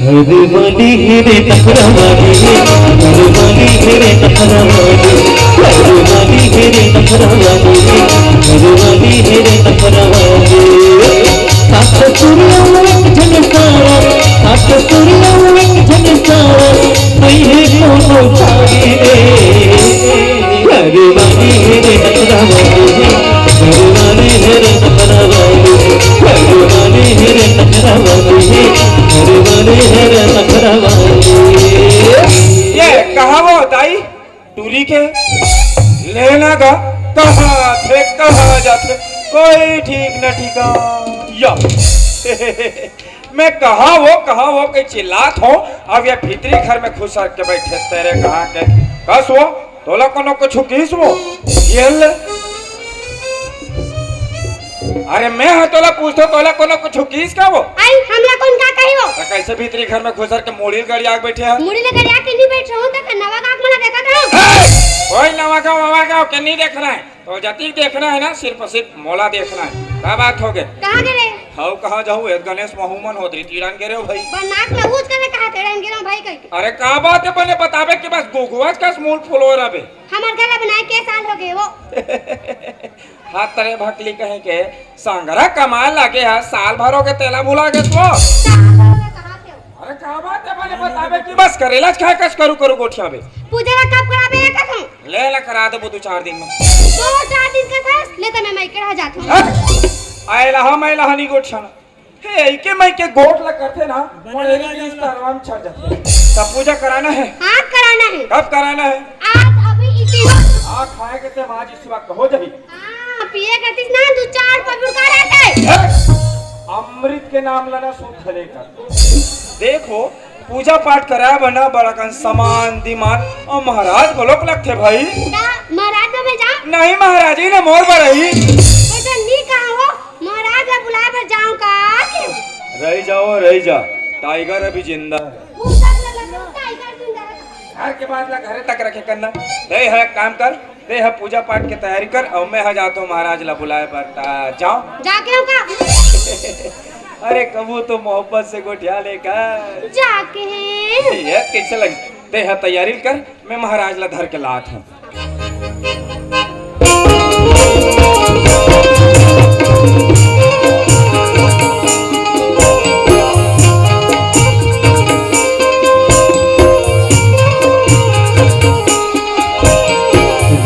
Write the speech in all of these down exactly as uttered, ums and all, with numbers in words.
अरे वाली हे रे नखरा वाली हे, अरे वाली हे रे नखरा वाली, अरे वाली हे रे नखरा वाली हे, अरे वाली हे रे नखरा वाली। सात सुरिया एक झन सारा, सात सुरिया एक झन सारा, नहीं है कोनो चारी रे। अरे वाली हे रे नखरा वाली हे, अरे वाली हे रे नखरा वाली हे, अरे वाली हे रे नखरा वाली हे, अरे वाली हे रे नखरा वाली हे। ये कहा वो दाई टूरी के लेना गा, कहाँ थे, कहाँ जाथे, कोई ठीक न ठिकान। या मैं कहा वो, कहा वो के चिल्लात हो, अब ये भीतरी घर में घुस के बैठे तेरे कहाँ के। कस वो, तोला कोनो कुछ किस वो? ये ले। अरे मैं ह तोला पूछतो, तोला कोनो कुछ किस का वो? आई, हमला कौन का कही वो? त कैसे भीतरी घर में घुसर के मुड़ी ल गड़िया के बैठे है? मुड़ी ल गड़िया के नहीं बैठ रहा हूँ, तो नवा गाँव मोला देखा था। कोई नवा गाँव, नवा गाँव के नहीं देख रहा है। तो जतिक देखना है ना, सिर्फ सिर्फ मोला देखना है। का बात हो गए? कहाँ गए रे? हाउ कहाँ जाऊँ? एक गणेश महू मन होत रही, तीरन गे रे हो भाई। बन्नाक ला ऊँच करे कहा तेरन गे रे हो भाई कह के। अरे का बात है बने बताबे कि बस गुगुआच कस मूल फुलोर अबे। हमर घर ला बनाए के साल हो गए वो। हाथ तरे भकली कहे के सांगरा कमाल लागे है, साल भर हो गए तेला भुला गए तो। साल भर हो गए कहाँ के हो? अरे का बात है बने बताबे कि बस करेला खाए कस करू करू गोठिया बे। पूजा ला कब कराबे ये कथम? ले ला करा देबो दो चार दिन में। दो चार दिन का था, ले त मैं मायके रह जात हूँ। हट! आए लहा मैं लहा नहीं गोठियाना। हे, इके मायके गोठ ला करथे ना, मोर एरी बीस तारवा में छर जाथे। तब पूजा कराना है। हाँ, कराना है। कब कराना है? आज अभी इसी वक्त। आ खाए के ते आज इसी वक्त हो जाही। हाँ, पिए करतीस ना, दो चार पबुड़का रहते। हट! अमृत के नाम लेना शुद्ध लेकर। देखो, पूजा पाठ कराए बर ना बड़ा कन सामान, दिमान अउ महाराज घलोक लगथे भाई। का महाराज बर मैं जाऊं? नहीं महाराज ही ने मोर बर ही। ऐसा नहीं कहा हो, महाराज ला बुलाए बर जाऊं का? रह जाओ, रह जा, टाइगर अभी जिंदा है। भूसा बोला लगा, टाइगर जिंदा है। घर के बात ला घरे तक रखे करना। नहीं है, काम कर। ते ह पूजा पाठ के तैयारी कर, अउ मैं ह जात हूँ महाराज ला बुलाए बर। त जाओ। जाके हो का? अरे कबू तो मोहब्बत से गोठिया लेकर। जाके। ये कैसे लग? ते ह तैयारी कर, मैं महाराज ला धर के लात हूँ।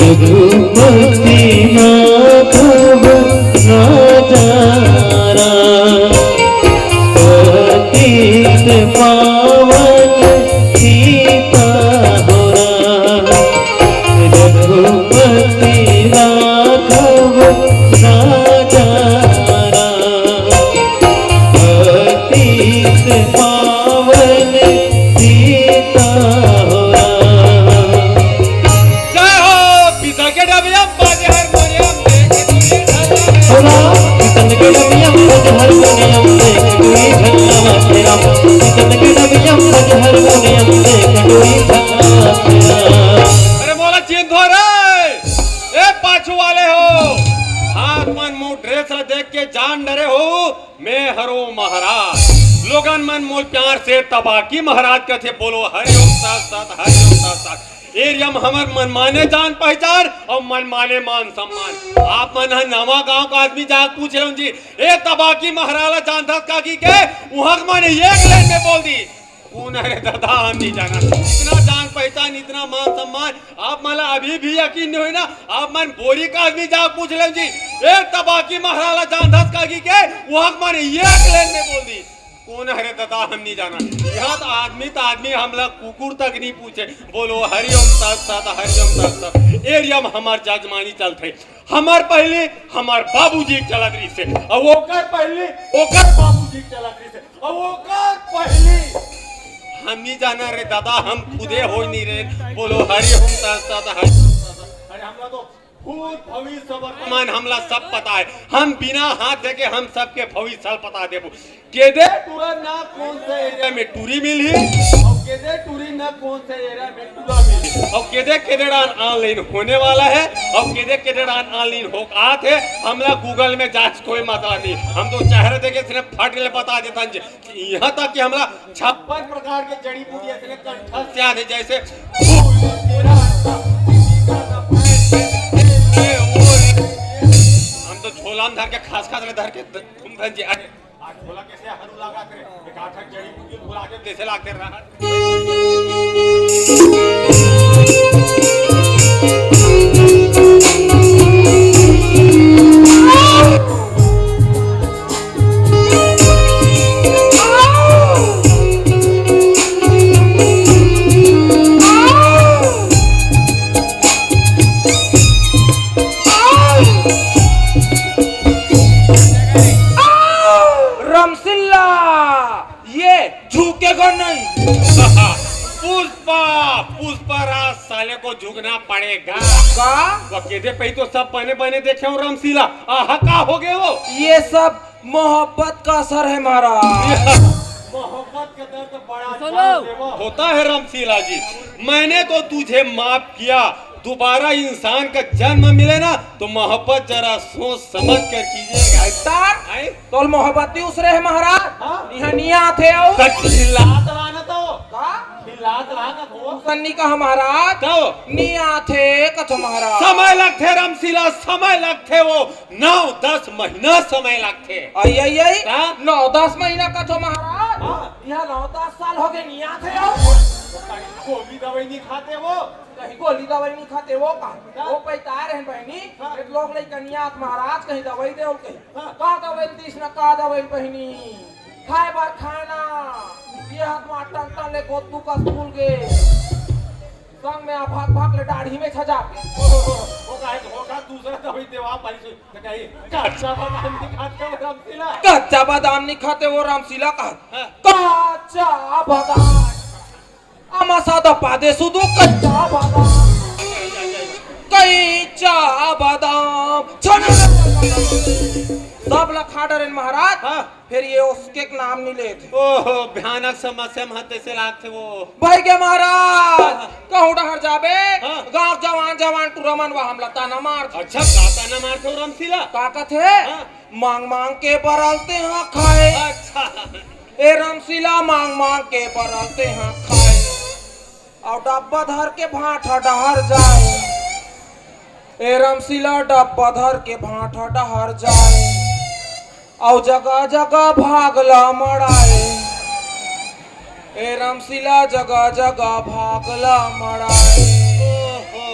रघुपति राघव राजा राम, पतित पावन सीता हो राम। रघुपति राघव राजा राम, पतित पावन सीता हो राम। जय हो, पीतल के डबिया बाजे हारमोनियम, देख डोरी ढाला। हो राम, पीतल के डबिया बाजे हारमोनियम, देख डोरी ढाला, हे राम। पीतल के डबिया बाजे हारमोनियम, देख डोरी ढाला, हे राम। अरे बोला चिंधो रे, ए पाछू वाले हो, हाथ मन मुंह ड्रेस ला देख के जान डरे हो, मैं हरो महाराज। लोगन मन मोल प्यार से तबाकी महाराज कथे, बोलो हरिओम तत् सत्, हरिओम तत् सत्। एरिया में हमर मनमाने जान पहचान अउ मनमाने मान सम्मान। आप मन ह नवा गांव का आदमी जाके पूछ रहे हो जी, ए तबाकी महाराज ला जानथस का कहिके, उहाँ के मन एक लाइन में बोल दी, कोन हरे दादा, हम नहीं जाना। इतना जान पहचान, इतना मान सम्मान, आप मन ला अभी भी यकीन नहीं होय ना? आप मन बोरी का आदमी जाके पूछ लेव जी, ए तबाकी महाराज ला जानथस का कहिके, उहाँ के मन एक लाइन में बोल दी, कोन हरे दादा, हम नहीं जाना। यहाँ तो आदमी तो आदमी, हमला कुकुर तक नहीं पूछे। बोलो हरिओम तत् सत्, हरिओम तत् सत्। एरिया में हमर जजमानी चलथे। हमर पहली हमर बाबूजी के चलत रहिसे, अउ ओकर पहली ओकर बाबूजी के चलत रहिसे, अउ ओकर पहली हम नहीं जाना रे दादा, हम खुदे होय नहीं रे। बोलो हरिओम तत् सत्, हरिओम तत् सत्। अरे हमला तो भूत भविष्य वर्तमान हमला सब पता है। हम बिना हाथ देखे हम सबके भविष्य पता देबो। के दे तुरंत ना कौन सा एरिया में टूरी मिलही, अउ केदे टूरी न कौन से एरिया में टूरा मिली। अउ केदे केदे डान ऑनलाइन होने वाला हे, अउ केदे केदे डान ऑनलाइन हो आत हे, हमला Google में जांच कोई मतलब नहीं। हम तो चेहरा देखे सिर्फ फट ले बता देथन जी। इहां तक कि हमला छप्पन प्रकार के जड़ी बूटी अइसने कंठस्थ याद हे, जैसे हम तो झोला में धर के खास खास ले धर के घूमथन जी। अरे, आज झोला कैसे हरू लागत रे? एक आठ जड़ी बूटी भुला के कैसे लागते रहा? रमसिल्ला, ये झुकेगा नहीं। पुष्पा, पुष्पा राज साले को झुकना पड़ेगा। का? वो केदे पही तो सब बने बने देखे हो रमसिल्ला। आहा, का हो गए हो? ये सब मोहब्बत का असर है महाराज। मोहब्बत का दर्द बड़ा सुनो। जान देवा। होता है रमसिल्ला जी, मैंने तो तुझे माफ किया, दोबारा इंसान का जन्म मिले ना तो मोहब्बत जरा सोच समझ कर कीजिएगा। तार? आए? तोल मोहब्बती उसरे हे महाराज। हाँ। इहाँ नी आथे अउ। त चिल्लात रहा ना तो। का? चिल्लात रहा ना तो। सन्नी का महाराज। तो? नी आथे कथो महाराज। समय लगथे रमसिल्ला, समय लगथे वो। नौ दस महीना समय लगथे। आई, आई, आई। का? नौ दस महीना कथो महाराज। हाँ। इहाँ नौ दस साल हो गए नी आथे अउ। गोली दवाई नी खाते वो। कहीं गोली दवाई नी खाते वो का? का? वो पैतार हे बहिनी। हाँ। एक लोग लइका नी आत महाराज कहीं दवाई दे कहीं। हाँ। का दवाई दीस ना, का दवाई बहिनी? खाए बर खाना, ये हाथ में टन टन ले गोतू कस फूल गे। संग में आ भाग भाग ले दाढ़ी में छजा। ओ, ओ, ओ, ओ, काहे धोखा दूसरा दवाई देवा पारी से, तो कही, "कच्चा बादाम नहीं खाते हो रमसिल्ला?" कच्चा बादाम नहीं खाते वो रमसिल्ला का। हाँ। कच्चा बादाम। अमासा दपा दे सुदू कच्चा बादाम। कच्चा बादाम। छन-, सब ला खा डरेन महाराज। हाँ। फिर ये उसके नाम नहीं लेते। ओहो, भयानक समस्या में हते से लागथे वो। भाई के महाराज, हाँ, हाँ। कहूँ डहर जाबे, हाँ। गाँव जवान, जवान टूरा मन वा हमला ताना मारथे। अच्छा, का ताना मारथे वो रमसिल्ला? का कथे? हाँ। मांग मांग के बरलते हाँ खाए। अच्छा। ए रमसिल्ला मांग मांग के बरलते हाँ खाए। अउ डब्बा धर के भांठा डहर जाए। ए रमसिल्ला डब्बा धर के भांठा डहर जाए। अउ जगह जगह भागला मड़ाए। ए रमसिल्ला जगह जगह भागला मड़ाए। ओहो।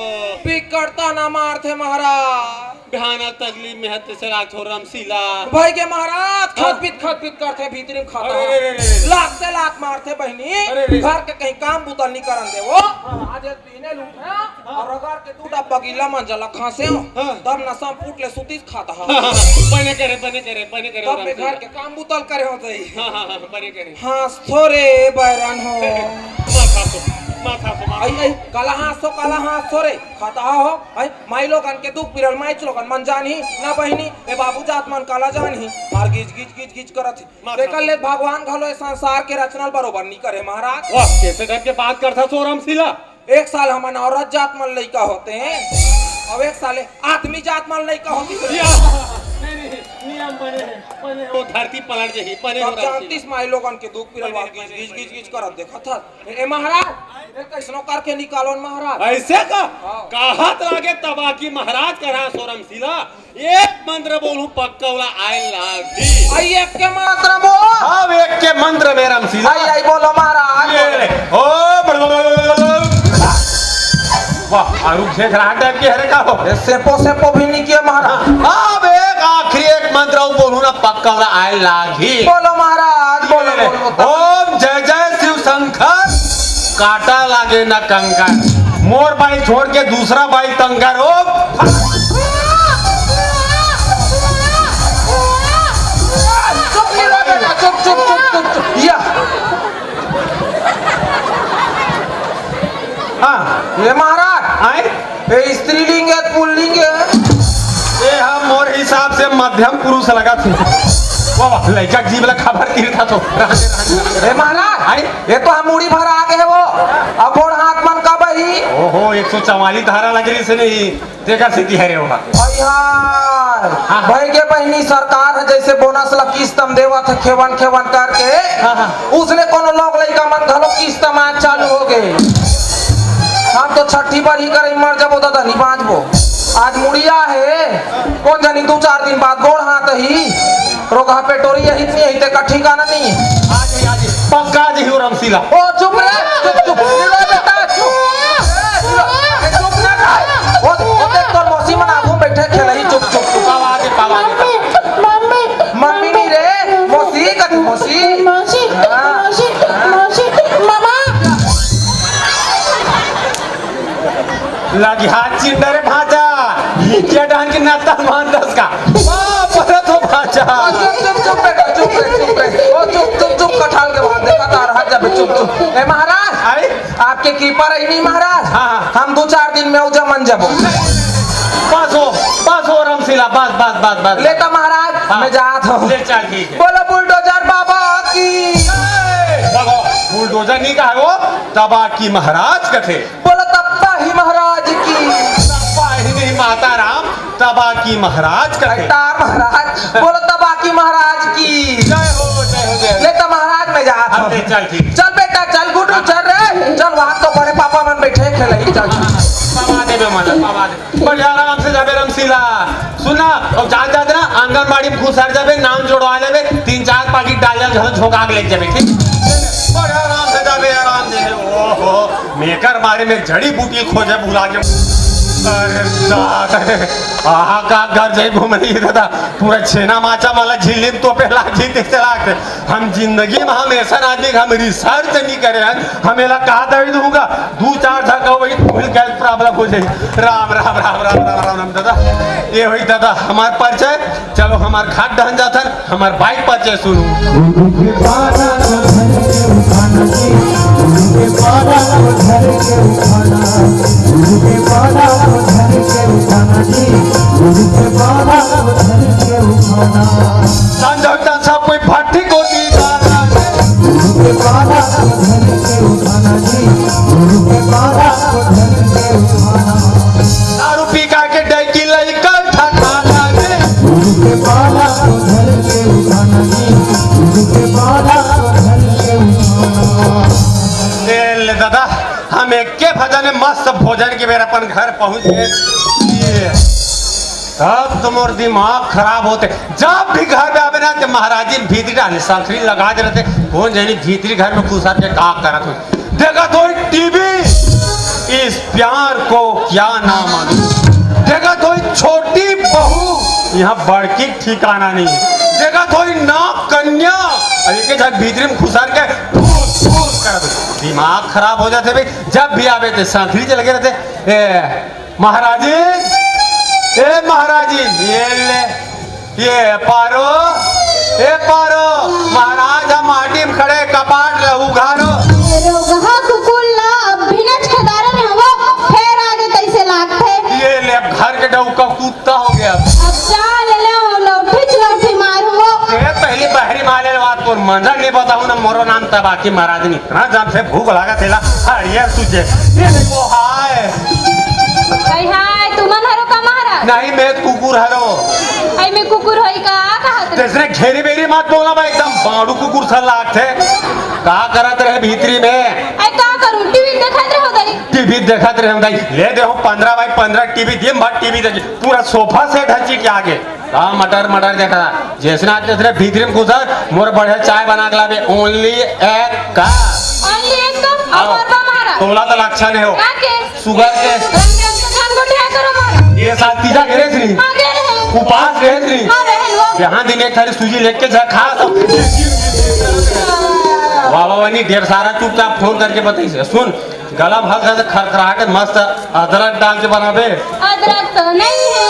बिकट ताना मारथे महाराज। भयानक तकलीफ में हते से लागथे वो रमसिल्ला। भाई के महाराज, हाँ। खतपित, खतपित करथे, भीतरी में खाता। अरे, रे, रे, रे, रे। लात से लात मारथे बहिनी। अरे, रे। घर के कहीं काम बुता नहीं करन दे वो। हाँ। आज एक दीने लूट है, हाँ। अउ अगर के दू डब्बा गिल्ला मंजा ला खांसे हो, हाँ। तब नशा में फूट ले सुतीस खाता हा। हाँ, हाँ, हाँ। बने करे, बने करे, बने करे तब वो मैं घर रमसिल्ला। के काम बुता ल करे होते ही। हाँ, हाँ, हाँ, बने करे। हाँसथो रे बैरन हो। मत हाँसो, मत हाँसो, मत आई, आई, काला हाँसो, काला हाँसो रे। खाता हो, आई, माई लोगन के दुख पिरल, माई लोगन मन जानही, ना बहिनी, ए बाबू जात मन काला जानही। मार गिज, गिज, गिज, गिज करत हे। मत तेकर ले भगवान घलो ए संसार के रचना ल बरोबर नी करे महाराज। वाह, कैसे टाइप के बात करथा सो रमसिल्ला? एक साल हमन औरत जात मन लइका होते हैं, अउ एक साल आदमी जात मन लइका होती। या, नहीं, नहीं, नियम बने हे, बने हे। वो धरती पलट जाही, बने हो तब रमसिल्ला। जानतीस माई लोगन के दुख पिरल बने, वा गिज, बने, गिज, बने। गिज, गिज करत देखत हस। ए, ए महाराज, ए कइसनो करके निकालो न महाराज। ऐसे का? हाँ। कहत लागे तबाकी महाराज करा सो रमसिल्ला। एक मंत्र बोलूं पक्का वाला आए लागी। आई एक के मंत्र बोल। अब एक के मंत्र में रमसिल्ला। आई, आई बोलो महाराज। ये ले। ओम। वाह, आरुग से खराब टाइप के हरे का हो। ए, सेपो, सेपो भी नहीं किया महाराज। अब एक आखिरी एक मंत्र अउ बोलूं ना पक्का वाला आए लागी। बोलो महाराज, बोलो, ये ले। बोलो। ओम जय जय शिव शंकर। काटा लागे ना कंकर। मोर बाई छोड़ के दूसरा बाई तंग कर। ओ, चुप नहीं रह बेटा, चुप, चुप, चुप, चुप, चुप। या। हाँ। ये महाराज। आए? ये स्त्रीलिंग है, पुल्लिंग है? ये हम मोर हिसाब से मध्यम पुरुष लगा थे। वाह, वाह, लइका के जीभ ला काबर तीरथा तो। ए महाराज, आई? ये तो हम मुड़ी भर आ गए वो। अब गोड़ हाथ मन का बही। ओहो, एक सौ चवालीस धारा लग रही से नहीं, तेकर सेती हरे वो। अइहार, हाँ। भाई के बहिनी सरकार ह जैसे बोनस ला किस्त म देवत हे खेवन खेवन करके, हाँ, हाँ। उसने कोनो लोग लइका मन घलो किस्त म आज चालू हो गए। हम तो छठी बार ही करे मर जाबो दादा, नहीं बांचबो। आज मुड़िया हे, कोन जानी दू चार दिन बाद गोड़ हाथ ही। रोगहा पेटोरी यही इतनी है, तेका ठिकाना नहीं है। आज ही, आज ही, पक्का आज ही हो रमसीला। ओ चुप रे, चुप, चुप, निरो बेटा, चुप। ए, निरो, ए, चुप ना रह। ओ, ओ देख तोर मौसी मन आगू बैठे खेलही, चुप, चुप, चुप। पावा दे, पावा दे। मम्मी, मम्मी, मम्मी नहीं रे, मौसी कथी, मौसी। मौसी, हाँ। मौसी, मौसी, मामा। लगिहा चिंडा रे भांचा, ये क्या डांग के नत्ता मान दस का? वाह, परत हो भांचा। चुप, चुप, चुप, बेटा, चुप रे, चुप रे। ओ, चुप, चुप, चुप, कठाल के बाहर देखा तार, हट जा बे, चुप, चुप। ए महाराज, आई? आपके कृपा रही नहीं महाराज? हाँ, हाँ। हम दो चार दिन में उजा मन जबो। बस हो, बस हो, रमसीला, बस, बस, बस, बस। लेता महाराज, हाँ। मैं जात हूँ। ले चल, ठीक है। बोलो बुलडोजर बाबा की। ए, बाबा, बुलडोजर नहीं कहा वो, तबाकी महाराज कथे। बोलो तबाकी महाराज की। तबाकी नहीं माता राम, तबाकी महाराज कथे। तार महाराज, बोलो तबाकी महाराज की। जय हो, जय हो, जय हो। ले तो महाराज मैं जात अब हूँ। ले चल, ठीक। चल बेटा, चल गुड्डू, चल रे। चल, वहाँ तो बड़े पापा मन बैठे खेलही, चल। पावा देबे मन, पावा देबे। बढ़िया आराम से जाबे रमसीला। सुन ना, अब जात जात ना आंगनबाड़ी में खुसर जाबे, नाम जोड़वा लेबे, तीन चार पाकिट डाल घलो झोंका के ले जाबे, ठीक? बढ़िया आराम से जाबे, आराम से। ओहो, मेकर बारे में जड़ी बूटी खोजे भुला के। अरे दादा, आहा का घर जाई घूम रही दादा, पूरा छेना माचा माला झिल्ली में तोपे लाग जी, देख से लाग। हम जिंदगी में हम ऐसा आदमी के हम रिसर्च नहीं करे हैं, हम एला का दवाई दूंगा, दू चार झन का वही फूल गैस प्रॉब्लम हो जाए। राम, राम, राम, राम, राम, राम, राम, दादा। ये वही दादा, हमार परिचय। चलो, हमार खाट डहन जाथन, हमार बाइक परिचय सुनू। संझा तक सब कोई भट्टी कोती जाना। दारू पी का के डैकी लइका ठठाना रे। ए ले दादा, हम एके भजन में मस्त भोजन के बेर अपन घर पहुंच गए। ये, तब तो मोर दिमाग खराब होते। जब भी घर में आवे ना, तो महाराजी भीतरी डाले, संकरी लगा दे रहते। कौन जानी भीतरी घर में घुसा के का करत हो। देखत होई टीवी, इस प्यार को क्या नाम दूं। देखत होई छोटी बहू, यहाँ बड़की ठिकाना नहीं। देखत होई नाग कन्या, अब एक झक भीतरी में घुसर के फूस फूस कर दे। दिमाग खराब हो जाते भाई। जब भी आवे तो सांकरी चल के रहते। ए महाराजी, ए महाराजी, ये ले, ये पारो, ए पारो, महाराज हम माटी में खड़े कपाट ले उघारो। रोगहा कुकुर ला अब भी नच खदारन हवो, फेर आगे कैसे लागथे? ये ले, अब घर के डौका कुत्ता हो गया। अब चाल ले, लौठी चलौठी मार हुओ। ए, पहली बहरी माले बात तोर मंजर नहीं बताऊं ना, मोरो नाम तबाकी महाराज नहीं। इतना जब से भूख लगा थेला, हरियर तुझे। ये नहीं वो हाय। भाई हाय, तुमन हरो का महाराज? नहीं, मैं कुकुर हरो। आई मैं कुकुर होई का, का कहत रे? तेसने घेरी बेरी मत बोला भाई, एकदम बाड़ू कुकुर सा लागथे। का करत रहे भीतरी में? आई का करूं, टीवी देखत रहो दाई। टीवी देखत रहे हम दाई। ले दे हो पन्द्रह बाई पन्द्रह टीवी, दिन भर टीवी देखी, पूरा सोफा सेट है जी के आगे। का मटर मटर देखा, जैसने आज तैसने भीतरी में घुसा, मोर बढ़िया चाय बना के लाबे, only एक कप। Only एक कप? हाँ। और बा महाराज? तोला तो लक्षण है हो। का के? सुगर के। रंग रंग के खान गोठिया करो महाराज। ये साल तीजा गे रहे श्री? हाँ, गे रहे। उपास गे रहे श्री? हाँ, रहे लोग। यहाँ दिन एक थारी सूजी लेके जा खा सब। वाह, वाह, वाह, नहीं, ढेर सारा चुपचाप फोन करके बताइए। सुन, गला में हल्का सा खरखरा के मस्त अदरक डाल के बनाबे। अदरक तो नहीं है।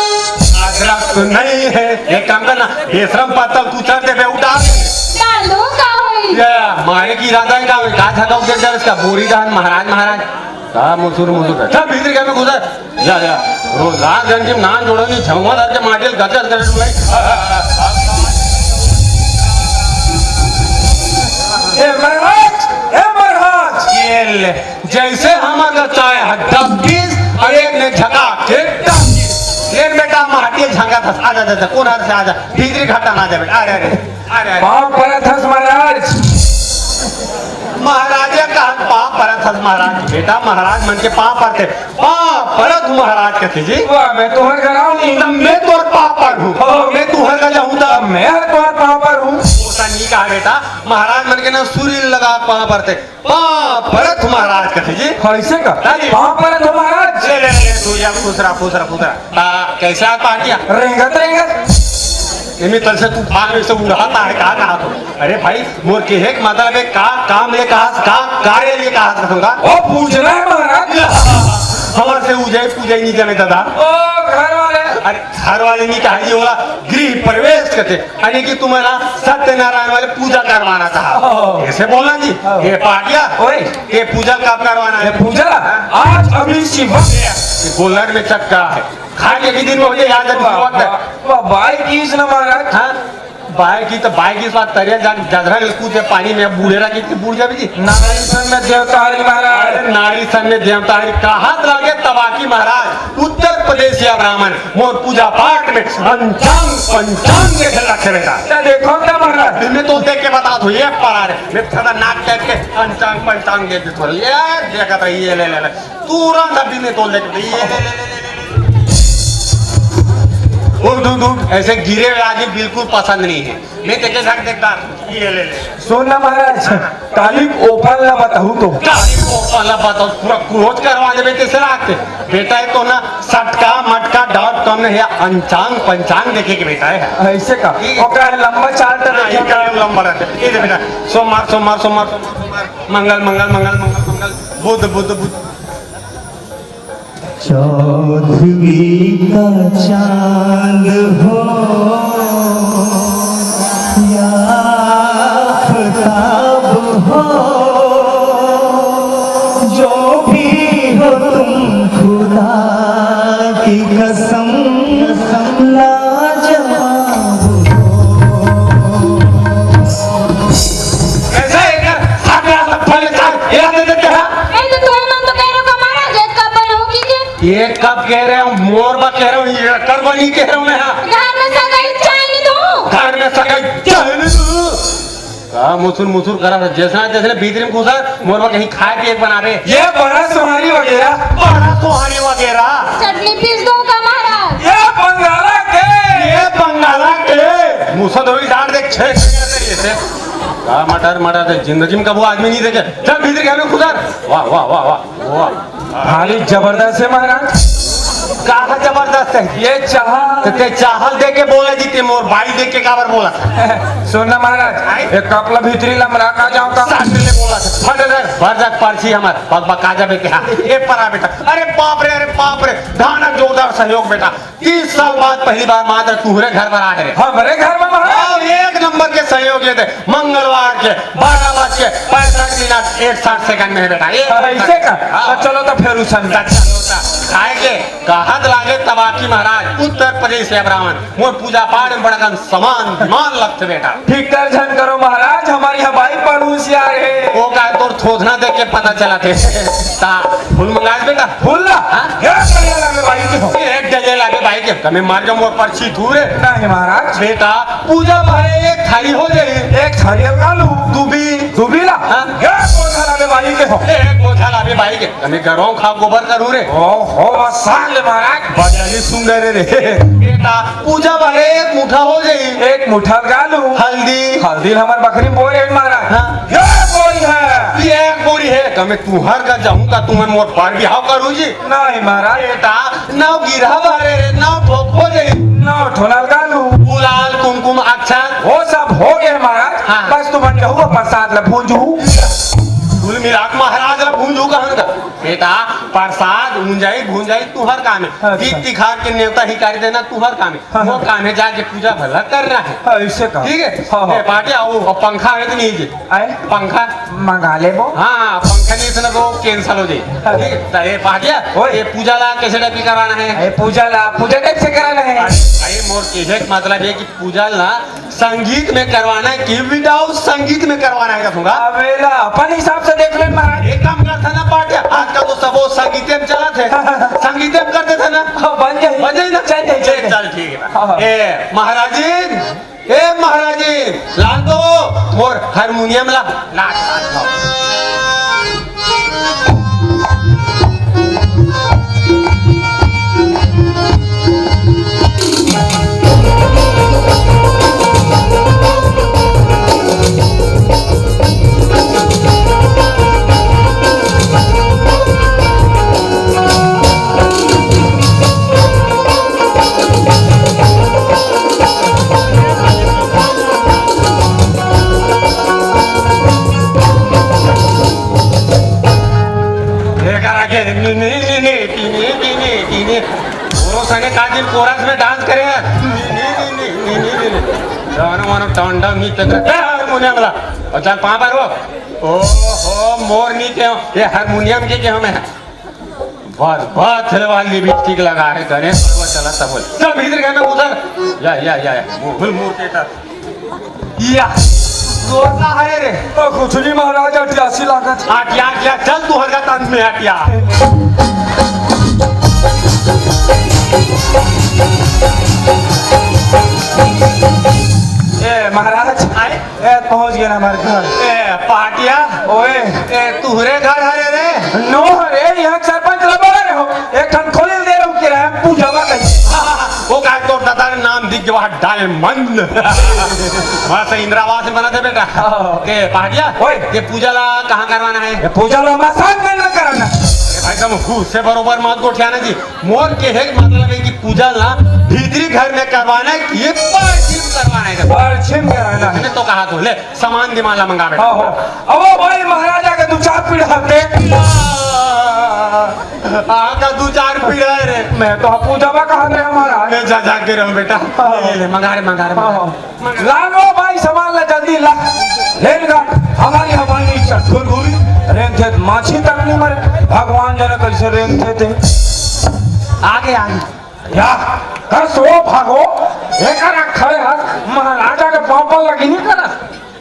अदरक तो नहीं है। एक काम करना, बेसरम पत्ता कुचर देबे, वो डाल दे। डाल दो, का होई? ये मारे की इरादा है का? का था का उधर डर इसका बोरी दहन महाराज, महाराज। का मुसुर मुसुर। चल भीतर घर में घुसर। या, या। रोजगार गंज में नान जोड़ो नहीं, झंगवा धर के माटिल गदगद कर डुलाई। ए महाराज, ए महाराज। ये ले, जैसे हमर का चाय ह डब्बीस अउ एक ने झका के डब्बीस। ले बेटा, महटिया झंका था, आजा, आजा, कोन हर से आजा, भीतरी घाटा ना जा बेटा, अरे, अरे, अरे, अरे। पाँव परत हस महाराज। महाराज या कहा पाँव परत हस महाराज, बेटा महाराज मन के पाँव परते, पाँव परत हूँ महाराज कथे जी। वाह, मैं तुहर घर आऊँ नहीं। तब मैं तोर पाँव पर हूँ, हाँ। मैं तुहर घर जाऊँ तब। मैं हर तुहर पाँव पर हूँ। ओसा नहीं कहा बेटा, महाराज मन के ना सूरी लगा पाँव परते, पाँव परत हूँ महाराज कथे जी। हाँ, ऐसे का? हाँ जी। पाँव परत हूँ महाराज। ले, ले, ले, तू जा, खुश रहा, खुश रहा, खुश रहा। ता, कैसे आ पहुँच गया? रेंगत, रेंगत। एमे तल से तूफान में से उड़ाता है, कहा, कहा तो? अरे भाई, मोर के एक मतलब है, का काम ले कहा, का कार्य ले कहा, कहूँगा। ओ, पूजना है महाराज। हमारे से उजय पूजय नहीं जाने दादा। ओ, घर वाले। अरे, घर वाले नहीं कहा जी, बोला, गृह प्रवेश करते। यानी कि तुम्हारा सत्यनारायण वाले पूजा करवाना था। ओह। ऐसे बोलना जी। ओह। ये पाटिया, ओए। ये पूजा कब करवाना है? ये पूजा? हाँ। आज अभी शिव। ये गोलर में चक्का है। खा के भी दिन में हो जाए, याद है, वाह, वक्त है। वाह, वाह, बाई कीस ना महाराज। हाँ? बाई की तो बाई की बात तरिया जा, जधरा के कूदे पानी में, बूढ़े रहा कि बूढ़ जावे जी। नारी सन में देवता हरी महाराज। अरे नारी सन में देवता हरी, कहा लागे तबाकी महाराज। उत्तर प्रदेश या ब्राह्मण मोर पूजा पाठ में अंचांग पंचांग देखे रखे बेटा। तो देखो ना महाराज। दिन में तो देख के बता दो, ये परा रे, मैं खतरनाक टाइप के अंचांग पंचांग दे दे थोड़ा। ये देखत रही, ये ले, ले, ले। तुरंत अभी में तो देख, ये ले, ले, ले, ले, ले, ले। उठ, उठ, उठ, ऐसे गिरे हुए आदमी बिल्कुल पसंद नहीं है। मैं देखे झक देखता, ये ले, ले। सुन ना महाराज, काली ओपन ला बताऊँ तो। काली ओपन ला बताऊँ, पूरा क्लोज करवा देबे तेसे रात के। बेटा है तो ना सटका मटका डॉट कॉम नहीं है, अंचांग पंचांग देखे के बेटा है। ऐसे का? ठीक है। ओकरा है लंबा चार्ट हाँ, देखे। ये क्या है लंबा रहता है? ये दे बेटा, सोमवार, सोमवार, सोमवार, सोमवार, सोमवार, मंगल, मंगल, मंगल, मंगल, मंगल, बुध, बुध, बुध। चौदहवीं का चांद हो या आफताब हो, जो भी हो तुम खुदा की कसम लाजवाब हो। कैसा है क्या? हाथ में हाथ पहले चाल, हिला दे देते हैं। ए, तो तुम्हें मन तो कह रहे हो, महाराज, एक कप बनाओ, कीजिए। एक कप कह रहे हो, मोर बा कह रहे हो, ये कर बनी कह रहे हो मैं, हाँ। घर में सगाई चाय नहीं दूँ। घर में सगाई चाय नहीं दूँ। का मुसुर मुसुर करा था, जैसा जैसे भीतरी में घुसा, मोर बा कहीं खाए पिए के बना रहे। ये बड़ा सोहारी वगैरह। बड़ा सोहारी वगैरह। चटनी पीस दूँ का महाराज? ये बंगाला के। ये बंगाला के। मुसद हुई डांट देख, छह छह करते ये से। का मटर मटर से जिंदगी में कबो आदमी नहीं देखे। चल भीतरी घर में घुसा। वाह, वाह, वाह, वाह। भारी जबरदस्त है महाराज। कहा जबरदस्त है? ये चाह। तो ते चाहल दे के बोला जी, ते मोर बाई दे के काबर बोला था? सुन ना महाराज, आए? एक कपला भीतरी लमरा का जाओ का? साथ ले बोला था। फट दे, भर जा पर्ची हमार, बक बक आ जाबे के। हाँ, ये परा बेटा। अरे बाप रे, अरे बाप रे, धाना जोरदार सहयोग बेटा। तीस साल बाद पहली बार मात्र तुहरे घर पर आए रे। हमरे घर में महाराज? हाँ, एक नंबर के सहयोग ये थे। मंगलवार के बारह बज के पैंसठ मिनट इकसठ सेकंड में है बेटा। ये ऐसे का? हाँ। तो चलो तो फिर उसन में। तो चलो तो। खाए के कहत लागे तबाकी महाराज, उत्तर प्रदेश से ब्राह्मण, मोर पूजा पाठ में बड़कन समान विमान लगते बेटा। फिकर झन करो महाराज, हमारी हवाई पड़ोसी आ रहे। वो का तोर थोथना देख के पता चला थे। ता फूल मंगाए बेटा। फूल ला? हाँ? एक डलिया लागे भाई के हो। एक डलिया लागे भाई के। कमी मार के मोर पर्ची दूर है। नहीं महाराज। बेटा, पूजा भरे एक थाली हो जाए। एक थाली लगा लूं। तू भी। तू भी ला। हाँ? एक बोझा लागे भाई के हो। एक बोझा लागे भाई के। कमी गरम खा गोबर करू रे। ओ हो, साल महाराज। बजाली सुंदर रे। बेटा, पूजा भरे एक मुठा हो जाए। एक मुठा लगा लूं। हल्दी। हल्दी हमार बकरी बोरे महाराज। हाँ। ये बोरी है। ये एक बोरी है। कमी तुहर का जाऊंगा, तुम्हें मोर पर बिहाव करू जी। नहीं महाराज। बेटा, नौ गिरहा भरे रे, नौ ठोक हो जाई। नौ ठो लगा लू। गुलाल, कुमकुम, अक्षत। वो सब हो गए महाराज। हाँ। बस तुम जाओ प्रसाद ला भूंजू। कुल मिला के महाराज ला भूंजू कहन का। बेटा, प्रसाद भूंजाई, भूंजाई तुहर काम है। अच्छा। तीज तिहार के नेवता हिकारी देना तुहर काम है। हाँ, वो हाँ। काम है जाके पूजा भला करना है। हाँ, ऐसे का। ठीक है? हाँ, हाँ। ए, पाटिया, वो, वो पंखा है तो नहीं जी? आए? पंखा? मंगा लेबो। हाँ, पंखा नहीं इतना तो cancel हो जाए। हाँ। ठीक है? तो ये पाटिया, ओए। ये पूजा ला कैसे type की करवाना है? ये पूजा ला, पूजा type से कराना है। अरे, अरे, और कहे के मतलब ये कि पूजा ला संगीत में करवाना है कि without संगीत में करवाना है, कहूँगा। अबे ला, अपन हिसाब से देख ले महाराज। एक काम करता ना पाटिया, आजकल तो सबो संगीते में चलत हे, संगीते में कर देता ना। हाँ, बन जाई। बन जाई ना? चल जाई, चल ए, जाई। चल ठीक है। हाँ, हाँ। ए महाराजिन, ए महाराजिन, ला तो मोर हारमोनियम ला, ला, ला, ला। एकरा के नी, नी, नी, नी, नी, नी, नी, नी, नी। तोरो संगे का दिन कोरस में डांस करे हैं? नी, नी, नी, नी, नी, नी, नी, नी। जानो मानो टंडा नी तक। ए, हारमोनियम ला। और चल, पाँव पर हो। ओहो, मोर नी के, ये हारमोनियम के, के हमें। बहुत, बहुत वाली लिपस्टिक लगा है, गणेश भगवान चला सब बोल। चल, भीतर घर में घुसर। या, या, या, या। मुंह, मुंह, मुंह के तर। या। तोर का है रे? ओ, कुछ नहीं महाराज, अटियासी लागत। अटिया, अटिया, चल तू हर का तन में अटिया। ए, महाराज। आए? ए, पहुंच गए ना हमारे घर। ए, पाटिया। ओए। ए, तुहरे घर हरे रे? नो हरे, यहाँ सरपंच लबा रहे हो। एक ठन खोले दे रहे हो किराया, पूजा बा कहीं। वो का तोर दादा के नाम दिख गया, डायमंड। वहाँ से इंदिरा आवास में बना था बेटा। हाँ। ए, पहाड़िया, ओए। ये पूजा ला कहाँ करवाना है? ये पूजा ला मसान में ना कराना। ए भाई, तुम खुद से बरोबर मत गोठियाना जी। मोर कहे के मतलब है कि पूजा ला भीतरी घर में करवाना है कि ये परछिम करवाना है? परछिम करवाना है। मैंने तो कहा तो, ले, सामान दिमाग ला मंगा बेटा। हाँ, हो। अब वो भाई महाराजा के दो चार पीढ़ा दे। आ का दो चार पीढ़ा है रे। मैं तो पूजा बा कहा रे हमारा। मैं जा, जा के रहूं बेटा। हाँ। ले, ले, ले, मंगा रे, मंगा रे, मंगा रे। हाँ, हाँ। लानो भाई, सामान ला जल्दी ला। रेलगाड़, हमारी हवाई चट्टुर घूरी, रेंगथे त माछी तक नहीं मरे। भगवान जाने कैसे रेंगथे थे। आगे, आगे। या, कस वो भागो, एकरा खड़े हाथ, महाराजा के पाँव पर लगी नहीं करा।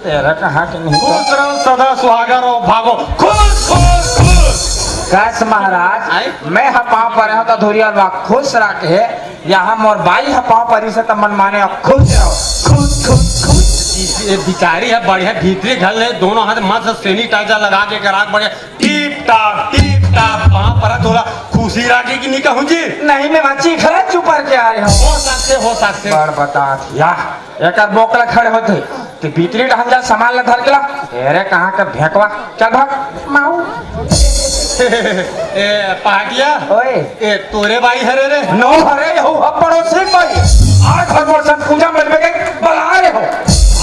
तेरा कहाँ के नहीं तो। खुश रहो, सदा सुहागा रहो, भागो। खुश, खुश, खुश। कस महाराज, आए? मैं ह पाँव पर हूँ तो धुरिया बा खुश रखे। यहाँ मोर बाई ह पाँव परी से त मन माने खुश रहो। खुश, खुश, खुश। इस, ये बिचारी है बढ़िया भीतरी घर ले, दोनों हाथ मस्त sanitizer लगा के करा बढ़िया टिप टाप, टिप टाप पाँव पर थोड़ा खुशी राखे कि नहीं कहूँ जी? नहीं, मैं बच्ची घर चुप करके आ रहे हूँ। हो सकते, हो सकते। बड़ बता या, एकर बोकला खड़े होते। ते भीतरी डहन जा, सामान ला धर के ला। अरे, कहाँ का भेंकवा? चल भाग। माऊ। ए, पहाटिया। ओए। ए, तोरे बाई हरे रे? नो हरे, यहू अब पड़ोसी बाई। आज भर मोर संग पूजा में लगे, बला रहे हो।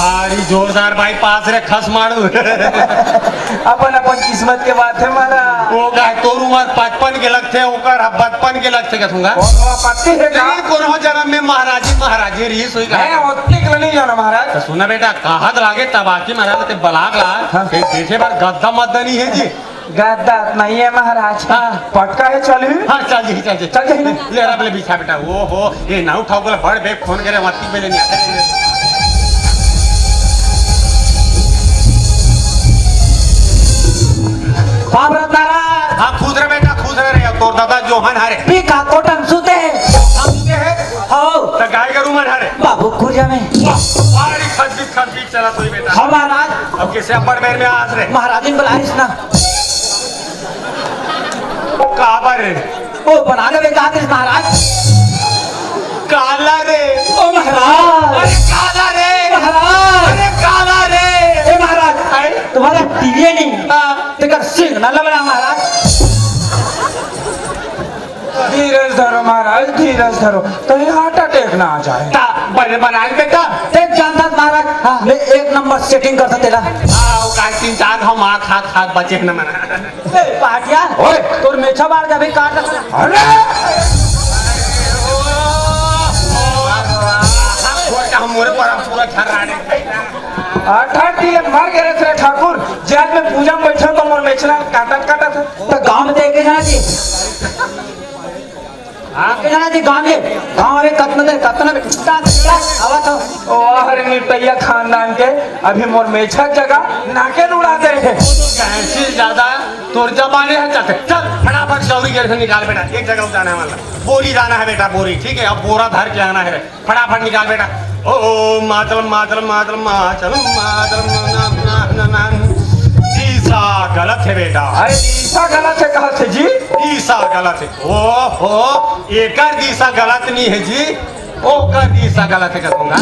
भारी जोरदार बाई पास रे, खस मारू। अपन, अपन किस्मत के बात है मारा। वो गाय तोर उम्र पचपन के लगथे, ओकर बचपन के लगथे, कहूँगा। कोनो आपत्ति है का? नहीं, कोनो जन्म में महाराजी, महाराजी रही सोई का। मैं ओतने के लिए नहीं जाना महाराज। तो सुना बेटा, कहत लागे तबाकी महाराज ते बलाक ला, हाँ। एक देखे बार गद्दा मद्दा नहीं है जी। गद्दा नहीं है महाराज। हाँ। पटका है, चल ही। हाँ, चल जी, चल जी। चल जी। ले, ले, ले, बिछा बेटा। वो हो, ये ना उठाओ, बोला, बड़ बेग फोन करे, मत की बेले नहीं आते। बाप रत्नारायण। हाँ, खुश रहे बेटा, खुश रहे रे। तोर दादा जोहन हरे। पी का कोटम सुते हैं। हम सुते हैं। हो। तो गाय गरू मन हरे। बाबू कुरिया में। वाह, भारी खसबीस, खसबीस चला सोई बेटा। हाँ महाराज। अब किसे अब्बड़ बेर में आस रे? महाराजिन बुलाइस ना। काबर रे? ओ बना लेवे का आदेश महाराज। काला रे। ओ महाराज। अरे काला रे। महाराज। अरे काला रे। ए महाराज, आए? तुम्हारा टीवी नहीं। हाँ। तेकर सिंह ना लबड़ा महाराज। धीरज धरो महाराज, धीरज धरो, कहीं हार्ट अटैक ना आ जाए। ता, बने बना ले बेटा। देख जानता महाराज, हाँ। मैं एक नंबर सेटिंग कर सकते ना। हाँ, वो का तीन चार हम आँख, हाथ, हाथ बचे हैं ना मना। ए, पाटिया, ओए। तोर मेछा बाढ़ के अभी काट रखा। अरे! छोड़ के हम मोरे पर हम पूरा छर्रा दे। अठारह टीले मर गए रे ठाकुर, जेल में पूजा में बैठे तो मोर मेछला काटत काटत है। तो गांव में देखे जाना जी। हाँ, के जाना जी गांव में, गांव में कतना दे, कतना में, कतना आवत हो। वाह रे निपटैया खानदान के, अभी मोर मेछा जगह नाके उड़ा दे। कैसी ज्यादा तोर जबाने है, चल, चल, फटाफट चौरी गेट से निकाल बेटा, एक जगह जाना है, मतलब बोरी जाना है बेटा, बोरी, ठीक है, अब बोरा धर के आना है, फटाफट निकाल बेटा। ओ मातरम, मातरम, मातरम, मातरम, मातरम, ना, ना, ना, ना। दिशा गलत है बेटा। अरे दिशा गलत है, कहा थे जी? दिशा गलत है। ओ हो, एकर दिशा गलत नहीं है जी, ओकर दिशा गलत है कहूंगा।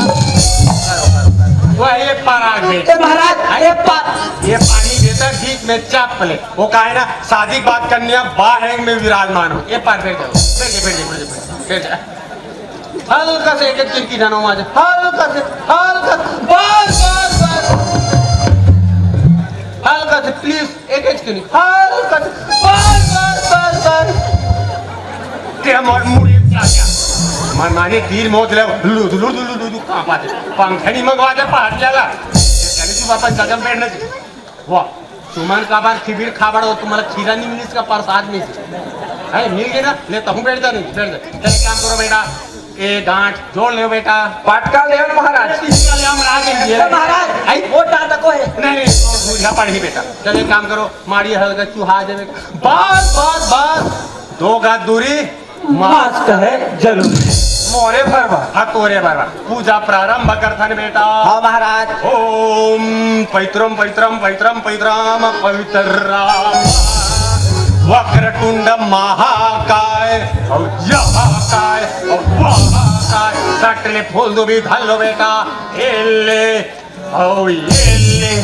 वह ये पारा बेटा। ए महाराज, ए पा- ये पानी भीतर बीच में चाप ले। वो का है ना, शादी के बाद कन्या बाहेंग में विराजमान हो। ये पार बैठ जाओ, बैठ जा, बैठ जा, बैठ जा, बैठ जा। हल्का से एक एक किरकिराना आवाज, हल्का से, हल्का से, बस, बस, बस। हल्का से, please, एक एक किरकिराना, हल्का से, बस, बस, बस, बस। ते हमर मुड़ी जा गया। मन माने तीर मौत ले, लुदु, लुदु, लुदु, लुदु, कांपा दे। पंखा नहीं मंगवा दे, पहाड़ जाला। चले तू वापस जगह बैठना। वाह, तुमन काबर खिबिर खाबड़ हो, तुम्हारा खीरा नहीं मिलिस का प्रसाद में से। है, मिल गए ना? ले, तहूँ बैठ जा, नहीं, बैठ जा। चल, एक काम करो बेटा, ए गांठ जोड़ ले बेटा। पटका ले महाराज। इसका ले हम राज दे दिए। ए महाराज, आई? वो दादा को है। नहीं, नहीं, वो भूजा पड़ ही बेटा। चल, एक काम करो, मारी हल्का चुहा दे बेटा। बस, बस, बस। दो गज दूरी। मस्त है जरूर। मोरे भरवा। हाँ, तोरे भरवा। पूजा प्रारंभ करथन बेटा। हाँ महाराज। ओम पैत्रम पैत्रम पैत्रम पैत्रम पवित्रम वक्रतुंड महाकाय। और यह काय और वह काय। सटले फूल दुबी धर लो बेटा। एले और एले।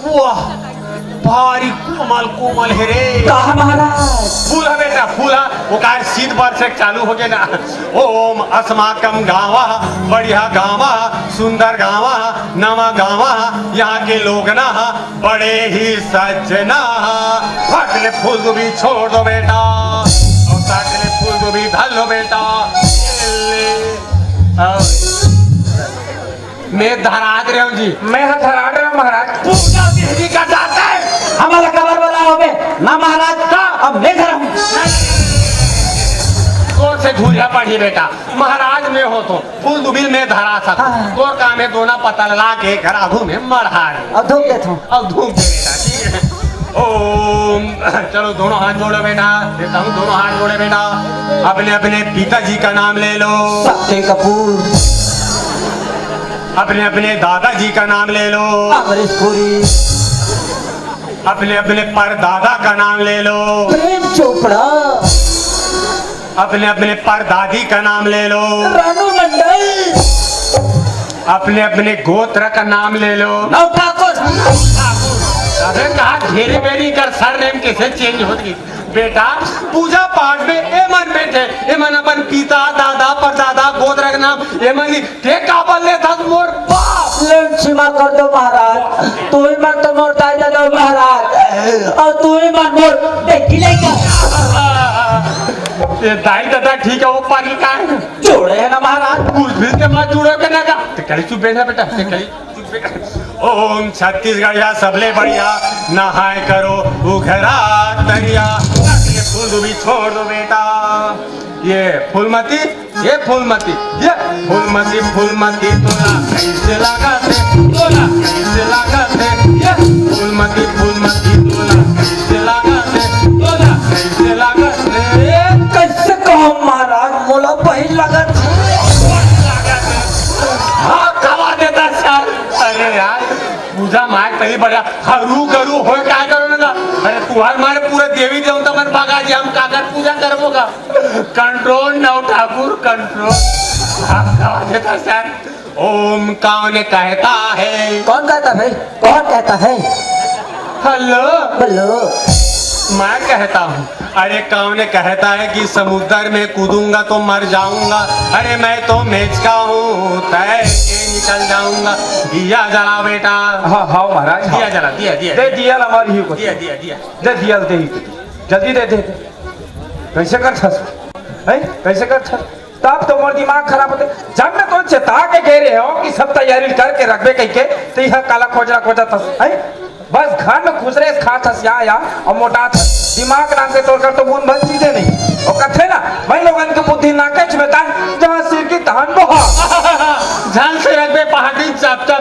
वाह, भारी कोमल कोमल हे रे। का महाराज? फूल ह बेटा, फूल ह। ओकार शीत बरसे चालू होगे ना। ओम अस्माकम गाँव बढ़िया गाँव, सुंदर गाँव, नवा गाँव, यहाँ के लोग ना बड़े ही सज्जना। फट ले फूल दुबी छोड़ दो बेटा, और फट ले फूल दुबी धर लो बेटा। ये ले, और मैं धरात रहे हूँ जी। मैं ह धरात रहे हूँ महाराज। पूजा बिजली का जाता है। हमारा कबर वाला हो बे। ना महाराज का, अब मैं धरा हूँ। कौन से धूरिया पड़ी बेटा? महाराज मैं हो तो फूल दुबिल मैं धरा सकता। हाँ। तोर काम है दोना पतल ला के घर आगू में मढ़ा दे। अब धूप देता हूँ। अब धूप दे बेटा, ठीक है। ओम, चलो दोनों हाथ जोड़ो बेटा, देता हूँ दोनों हाथ जोड़े बेटा। अपने अपने पिताजी का नाम ले लो। सत्य कपूर। अपने अपने दादाजी का नाम ले लो। अमरीश पुरी। अपने अपने परदादा का नाम ले लो। प्रेम चोपड़ा। अपने अपने परदादी का नाम ले लो। रानू मंडल। अपने अपने गोत्र का नाम ले लो। नौ ठाकुर। अबे कहा घेरी बेरी कर, सरनेम कैसे चेंज होती? बेटा, पूजा पाठ में एमन बैठे, एमन अपन पिता, दादा, परदादा, गोत्र के नाम, एमन ही, ते काबर लेथस मोर बाप? ले क्षमा कर दो महाराज, तू ही मन तो मोर दाई ददा हो महाराज, और तू ही मन मोर बेटी लइका। ये दाई ददा ठीक है, वो पागल का है? जोड़े है ना महाराज। कुछ भी से मत जुड़ो के ना का। ते कली चुप बैठा बेटा, ते कली। ओम छत्तीसगढ़िया सबले बढ़िया, नहाए करो उघरा तरिया। ये फूल दुबी छोड़ दो बेटा। ये फूलमती, ये फूलमती, ये फूलमती, फूलमती तोला कैसे लागत है, तोला कैसे लागत है? ये फूलमती, फूलमती तोला कैसे लागत है, तोला कैसे लागत है? कैसे कहो महाराज, मोला बहिन लागत है। हाँ, कवा देता सार। अरे यार, पूजा माय तरी बढ़िया, हरू गरू होय काय करो ना? अरे तुहार मारे पूरा देवी देवता मन भगा जी, हम काकर पूजा करबो का? Control now ठाकुर, control। हम कवा देता सार। ओम कौन कहता है? कौन कहता है? कौन कहता है? हेलो। हेलो। मैं कहता हूँ। अरे कौन कहता है कि समुद्र में कूदूंगा तो मर जाऊंगा? अरे मैं तो मेचका हूँ, तैर के निकल जाऊंगा। दिया जला बेटा। हाँ, हाँ महाराज, हाँ। दिया जला, दिया, दिया, दे दिया। दिया ला हमारी ही को। दिया, दिया, दिया। दे दिया, दे ही को। जल्दी दे, दे, दे। कैसे कर छस? हैं? कैसे कर छस? तब तो मोर दिमाग खराब होथे। जब मैं तो चेता के गे रहे हूँ कि सब तैयारी करके रखबे कहिके, तो यह काला खोजरा खोजत हस, हैं? बस घर में खुसरे खात हस या, या, और मोटात हस। दिमाग नाम के तोर कर तो बूंद भर चीजे नहीं। और कथे ना, मैं लोगन के बुद्धि ना कच में ता, जहाँ सिर की तहन बोहा।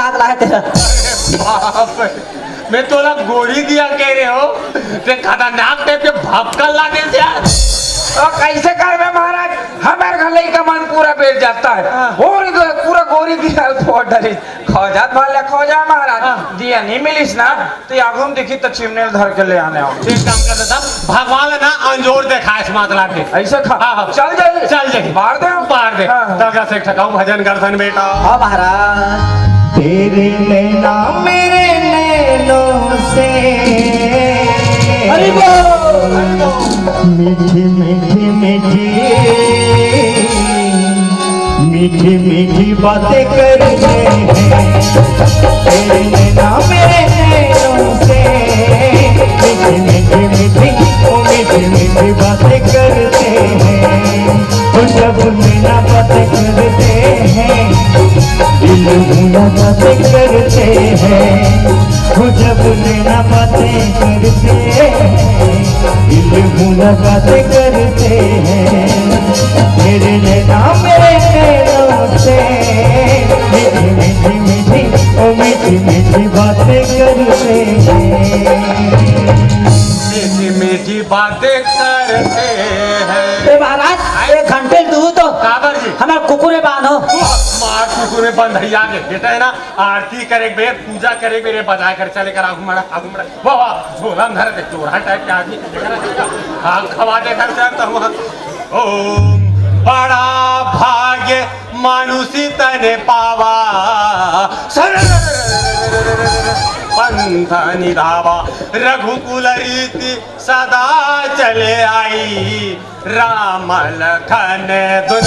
हाथ लाए तेरा। बाप रे, मैं तोला गोरी दिया कह रहे हो, ते खतरनाक टाइप के भक्कल लागे यार। तो कैसे करबे महाराज, हमारे घर लइका मन पूरा बेच जाता है। हाँ। और इधर पूरा गोरी दिया फोड़ डरी। खोजत भले खोजा महाराज, हाँ। दिया नहीं मिलिस ना, तो आगू में देखी तो चिमनेल धर के ले आने आओ। एक काम कर देता, भगवान ना अंजोर देखाए इस मात लागे। ऐसे खा, हाँ, हाँ। चल जाई। चल जाई। मार दे। मार दे। हाँ, हाँ। दरगाह से एक ठकाऊ भजन करथन बेटा। हाँ महाराज। तेरे नैना मेरे नैनों से। हरि बोल। मीठी मीठी मीठी मीठी मीठी बातें करते हैं। तेरे नैना मेरे नैनों से मीठी मीठी मीठी, ओ मीठी मीठी बातें करते हैं। ओ जब नैना बातें करते हैं, दिल मुलाकातें करते हैं। ओ जब नैना बातें करते हैं, दिल मुलाकातें करते हैं। मेरे नैना मेरे नैनों से मीठी मीठी मीठी, ओ मीठी मीठी बातें करते हैं। मीठी मीठी बातें करते हैं। ए महाराज, एक घंटे ल दू तो काबर जी? हमार कुकुरे बांधो। तू मार कुकुरे बंधैया के बेटा है ना, आरती करे के बेर, पूजा करे के बेर बजाए कर चले कर आगू मड़ा, आगू मड़ा। वाह, वाह, झोला में धर दे, चोरहा टाइप के आदमी के देखा ना, आग खवा दे घर से तो हम। ओम बड़ा भाग्य मानुषी तन पावा, सर पंथ निधावा, रघुकुल रीति सदा चले आई, राम लखन दुन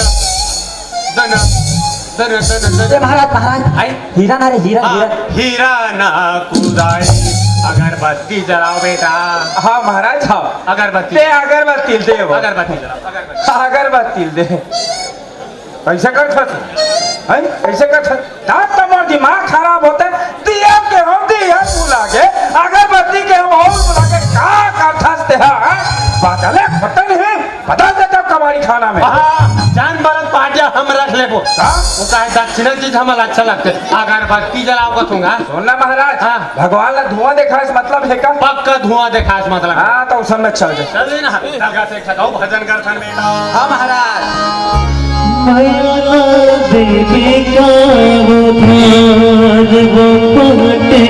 दुन दुन दुन दुन। ए महाराज, महाराज, आई? हीरा ना रे, हीरा, हाँ, हीरा। हीरा ना कुदाई। अगरबत्ती जलाओ बेटा। हाँ महाराज, हाँ। अगरबत्ती। दे अगरबत्ती, दे वो। अगरबत्ती जलाओ, अगरबत्ती। अगरबत्ती दे। कैसे कर सकते? हैं? कैसे कर सकते? तात तो मोर दिमाग खराब होते। दिया के हम दिया बुला के, अगरबत्ती के हम और बुला के, का करथस ते हा? बदले खोटन है, बदल देता कबाड़ी खाना में। हाँ, जान मरत पाटिया हम रख लेबो। का? वो काहे दक्षिणा चीज हमला अच्छा लगते। अगरबत्ती जलाओ का तुंगा। सुन ना महाराज, हाँ। भगवान ला धुआं देखाए से मतलब है का? पक्का धुआं देखाए से मतलब है। हाँ, तो उस समय चल जाए। चल ना, दरगाह से एक ठकाऊ भजन करथन बेटा। हाँ महाराज। मया देवी का वो धान वो पहटे।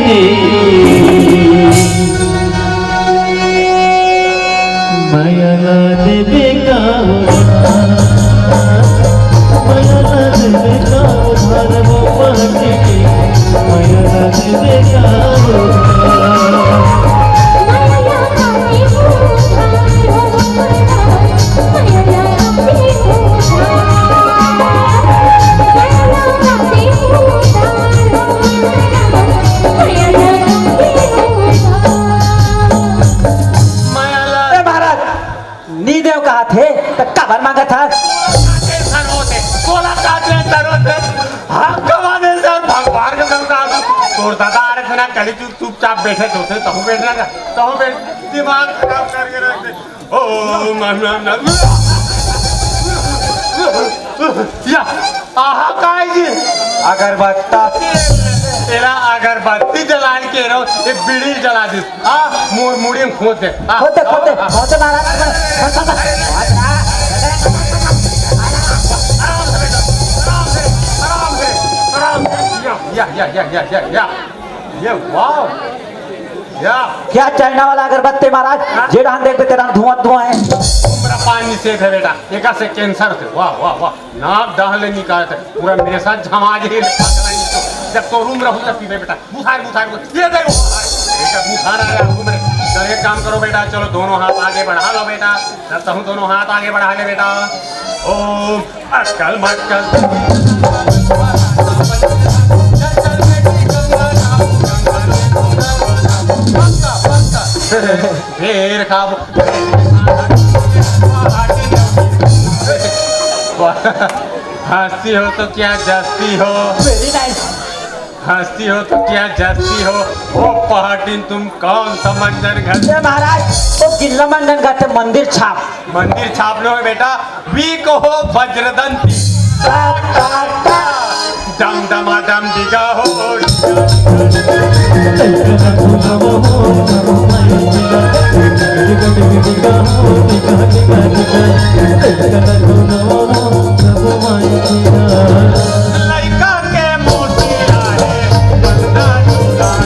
मया देवी का वो धान, मया देवी का वो धान वो पहटे। मया देवी का वो धान। ए महाराज, नी देव कहा थे, त काबर मांगत हस? तोला का टेंशन होथे? तोला का टेंशन होथे? हम कमा दे सर, भगवान के सर का। तोर दादा आ रहे थे ना, कली चुप, चुपचाप बैठे तो थे, तहु बैठ रहा था, तहु बैठ, दिमाग खराब करके रख दे। ओ, मम, मम, मम। या, आहा, काय जी? अगरबत्ता। तेला अगरबत्ती जलाय के रहो, ये बीड़ी जला दिस। आ, मोर मुड़ी में खोद दे। आ, खोद दे, खोद दे, आ, आ। खोद दे महाराज, खोद दे, खोद दे। आराम से बेटा, आराम से, आराम से, आराम से। या, या, या। ये वाह। या। क्या चाइना वाला अगरबत्ती महाराज? हाँ? जे डहान देखबे ते डहान धुआं धुआं हे। धूम्रपान निषेध हे बेटा, एकर से कैंसर होथे। वाह, वाह, वाह। नाक डहर ले निकालत हे, पूरा मेसा झमा जही। जब तो रूम रहू तब पीबे बेटा। बुखार, बुखार, बुखार। ये देखो, बेटा बुखार आ गया हमको मेरे। चलो एक काम करो बेटा, चलो दोनों हाथ आगे बढ़ा लो बेटा। चल तहूँ दोनों हाथ आगे बढ़ा ले बेटा। ओम अटकल मटकल। फिर खाओ। हंसती हो तो क्या जचती हो? Very nice। हंसती हो तो क्या जचती हो? ओ पहाटिन, तुम कौन सा मंजन घर? ए महाराज, वो गिल्ला मंजन घर थे, मंदिर छाप। मंदिर छाप लो बेटा, वी कहो वज्रदंती। टा, टा, टा। डम डमा डम डिगा हो। लइका के मोसिया हे, बंदा जुगाड़।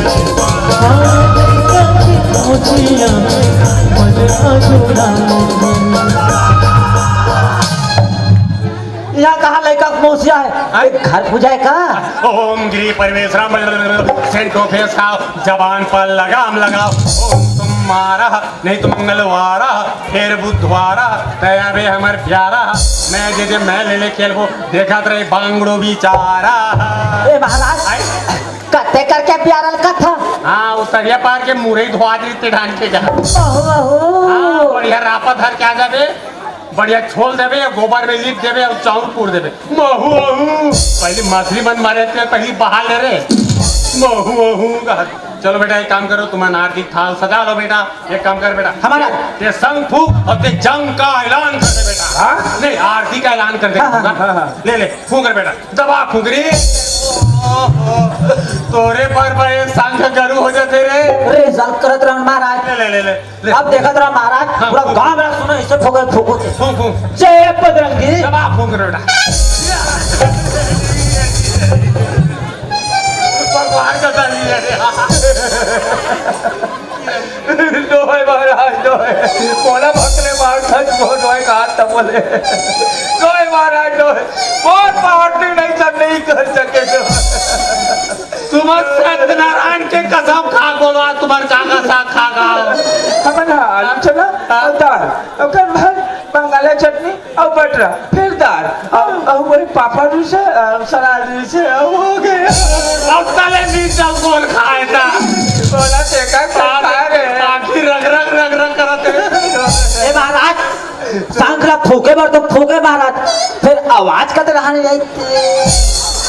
यहाँ कहाँ लइका के मोसिया हे? हाँ? एक घर पूजा हे का? ओम गृह प्रवेश राम, सेंटो फेस खाओ, जबान पर लगाम लगाओ। ओम तुम्हारा नहीं तो मंगलवारा, फिर बुधवारा, तय अबे हमर प्यारा, मैं जे जे मैं ले ले खेलबो, देखत रहे बांगड़ो बिचारा। ए महाराज, आय? कते करके प्यारा कथा? हाँ, वो तरिया पार के मुरई धोआ दी ते ढान के जा। ओहो, ओहो। हाँ, बढ़िया रापा धर के आ जाबे, बढ़िया छोल देबे, गोबर में लीप देबे और चाउर पूर देबे। महू, महू। पहली मछली मन मारे थे, पहली बहा ले रे। महू, महू। चलो बेटा, एक काम करो, तुम्हारा आरती थाल सजा लो बेटा। एक काम कर बेटा, हमारा ये संग फूक और ते जंग का ऐलान कर दे बेटा। हाँ? नहीं, आरती का ऐलान कर दे। हाँ, हाँ, हाँ, हाँ। ले, ले, फूक रे बेटा, दबा फूक रे। तोरे पर बड़े संग गरु हो जाते रे। अरे, जल करत रहन महाराज। ले, ले, ले, ले, ले। अब देखत रहा महाराज, हाँ, पूरा फूक। गांव में सुनो, इसे फूके, फूको थे। फूक, फूक। जय बजरंगी। दबा फूक रे बेटा। भगवान का दर्शन है। नोहे महाराज, नोहे। बोला भकले मार खज को नोहे कहा तब बोले। नोहे महाराज, नोहे। बहुत पार्टी नहीं सब नहीं कर सके तो। तुम्हार सत्यनारायण के कसम खा बोलो, आज तुम्हार जागा सा खा गाओ। हमन हा आलू चना, हाँ। अउ दाल, ओकर बाद बंगाला चटनी, अउ बटरा, फिर दाल, अउ, अउ वही पापड़ भी से, अ, सलाद भी से, अउ हो गया। अब तले भी सब बोल खाए था। बोला देखा कौन खा रहे हैं। आखिर रग रग रग रग करत है। ए महाराज, शंख ला फूके बर तो फूके महाराज, फिर आवाज कते रहने जाई?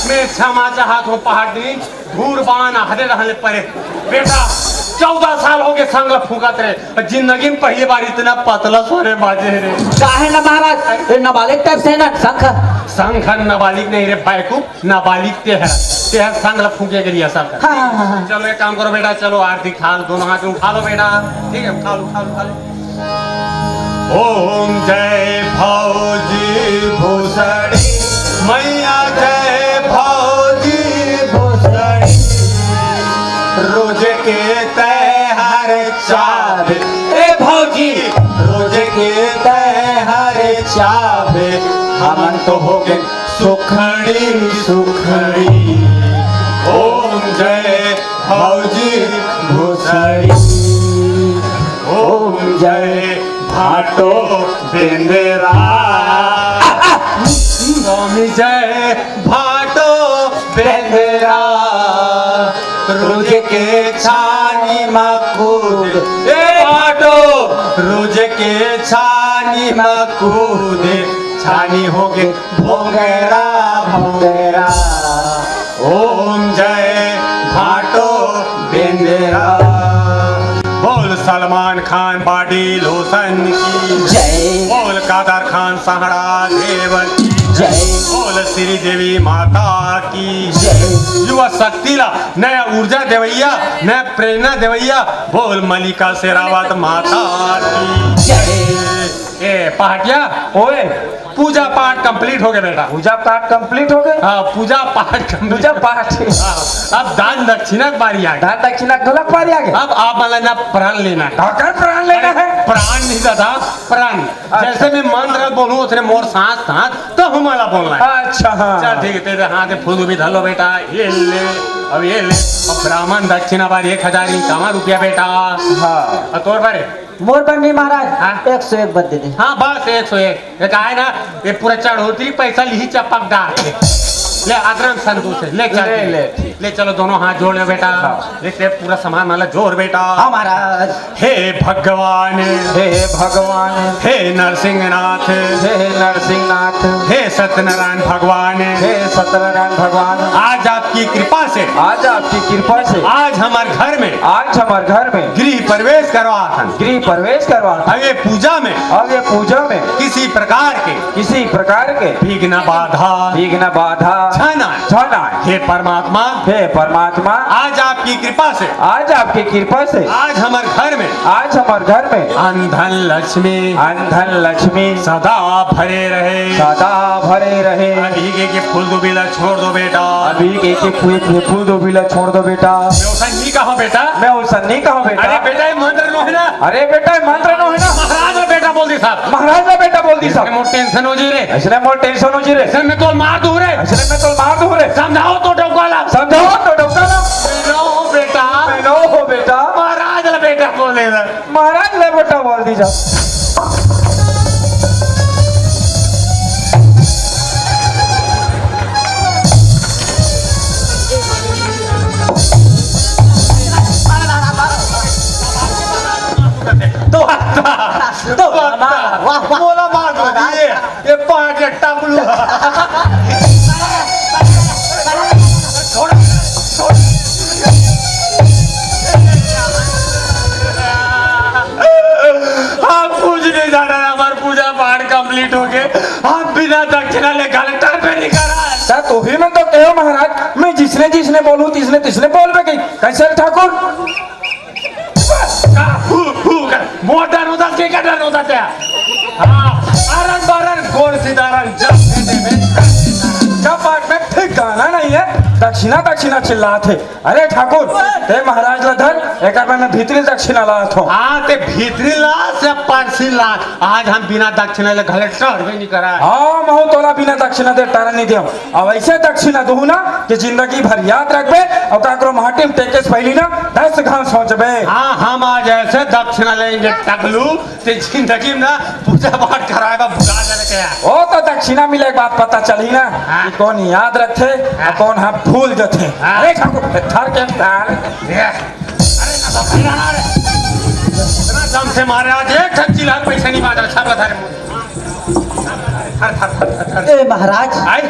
मैं क्षमा चाहत हूँ पहाड़ी, धूर बान हरे रहने परे। बेटा, चौदह साल हो गए संग फूकत रे, जिंदगी में पहली बार इतना पतला सोरे बाजे रे। काहे ना महाराज, ये नाबालिग टाइप से है ना शंख। शंख नाबालिग नहीं रे बैकूफ, नाबालिग ते है, ते है संग फूके के लिए शंख। हाँ, हाँ, हाँ, हाँ। चलो एक काम करो बेटा, चलो आरती थाल दोनों हाथ में उठा लो बेटा, ठीक है, उठा लो, उठा लो, उठा लो। ओम जय भौजी भूसड़ी, मैया जय भौजी भूसड़ी। रोज के त्योहार चाबे, ए भौजी, रोज के त्योहार चाबे, हमन तो हो गए सुखड़ी सुखड़ी। ओम जय भौजी भूसड़ी, ओम जय भाटो बेंदेरा। स्वामी जय भाटो बेंदेरा। रोज के छानी मा कूद, ए भाटो, रोज के छानी मा कूद, छानी हो गे भोंगरा भोंगरा। ओम जय भाटो बेंदेरा। बोल सलमान खान बॉडी लोशन की जय। बोल कादर खान सहारा देव की बोल श्री देवी माता की। युवा शक्ति ला नया ऊर्जा देवैया, नया प्रेरणा देवैया, बोल मलिका शेरावत माता की। ए पहाटिया, ओए, पूजा पाठ कंप्लीट हो गया बेटा। पूजा पाठ कंप्लीट हो गए? हाँ, पूजा पाठ complete। पूजा पाठ। हाँ, अब दान दक्षिणा के बारी आ गई। दान दक्षिणा घलक बारी आ गई। अब आप वाला ना प्राण लेना है। काकर प्राण लेना है? प्राण नहीं दादा, प्राण। अच्छा। जैसे मैं मंत्र बोलूं, उसने मोर सांस सांस तो हमारा बोलना है। अच्छा, हाँ। चल ठीक है, तेरे हाथ में फूल भी धर लो बेटा, ये ले, अब ये ले। अब ब्राह्मण दक्षिणा बार एक हजार इक्यावन रुपया बेटा। हाँ। और तोर बारे? मोर बर नहीं महाराज, हाँ? एक सौ एक बर दे दे। हाँ, बस एक सौ एक। ये का है ना, ये पूरा चढ़ोतरी पैसा लिही चपक डाल के। ले अदरम संतू से, ले चल ले, ठीक। ले, ले चलो, दोनों हाथ जोड़ ले बेटा। हाँ। ले, ले पूरा सामान वाला जोड़ बेटा। हाँ महाराज। हे भगवान, हे भगवान, हे नरसिंहनाथ, हे नरसिंहनाथ, हे सत्यनारायण भगवान, हे सत्यनारायण भगवान, आज आपकी कृपा से, आज आपकी कृपा से, आज हमारे घर में, आज हमारे घर में गृह प्रवेश करवा हन। गृह प्रवेश करवा हन। अब ये पूजा में, अब ये पूजा में किसी प्रकार के, किसी प्रकार के विघ्न बाधा, विघ्न बाधा छना, छना। हे परमात्मा, हे परमात्मा, आज आपकी कृपा से, आज आपकी कृपा से, आज हमारे घर में, आज हमारे घर में अन धन लक्ष्मी, अन धन लक्ष्मी सदा भरे रहे। सदा भरे रहे। अभी के, के फूल दुबिला छोड़ दो बेटा। अभी के, के फूल, फूल दुबिला छोड़ दो बेटा। मैं उसन नहीं कहा बेटा। मैं उसन नहीं कहा बेटा। अरे बेटा, ये मंत्र नो है ना। अरे बेटा, ये मंत्र नो है ना। महाराज ला बेटा बोल दी साहब। महाराज ला बेटा बोल दी साहब। मोर टेंशन हो जी रे। ऐसे मोर टेंशन हो जी रे। ऐसे मैं तो मार दूं रे। ऐसे मैं तो मार दूं रे। समझाओ तो डौकाला। समझाओ तो डौकाला। लो बेटा। लो हो बेटा। महाराज ला बेटा बोले ना। महाराज ला बेटा बोल दी जा। तो, तो, वाह, वाह। बोला मार दो, ये, ये पार्ट ये टाकलू। छोड़, छोड़। हम कुछ नहीं जाना, हमार पूजा पाठ कंप्लीट हो गए, हम बिना दक्षिणा ले कलेक्टर पे नहीं करा। ता तो भी मैं तो कहो महाराज, मैं जिसने जिसने बोलूं, तिसने तिसने बोलबे कही। कैसे ठाकुर? का हु, हु कर। मोर डर होता, के का डर होता त्या? हाँ, अरन बरन गोर सीधा रन, जब से दे में, जब बात में ठिकाना नहीं है, दक्षिणा, दक्षिणा चिल्लात हे। अरे ठाकुर, ते महाराज ला धर, एकर बर मैं भीतरी दक्षिणा लात हूँ। हाँ, ते भीतरी ला से परसी ला। आज हम बिना दक्षिणा ले घले टहरबे नहीं करा। हाँ, महू तोला बिना दक्षिणा दे टहरन नहीं देव। अब ऐसे दक्षिणा दूँ ना कि जिंदगी भर याद रखबे और काकरो माटी में टेके से पहली ना दस घाव सोचबे। हाँ, हम आज ऐसे दक्षिणा लेंगे टकलू, ते जिंदगी में ना पूजा पाठ कराए बा भुला जाने के यार। ओ तो दक्षिणा मिले के बाद पता चली ना हाँ। कि कौन याद रखथे हाँ। और कौन हम भूल जथे। हाँ। अरे ठाकुर, थर के डाल। ये, अरे ना तो खिलाना रे। इतना दम से मारे आज एक ठक चिल्ला पैसे नहीं मांगा, सब बता रहे मुझे। थर, थर, थर, थर, थर। ए महाराज, आई?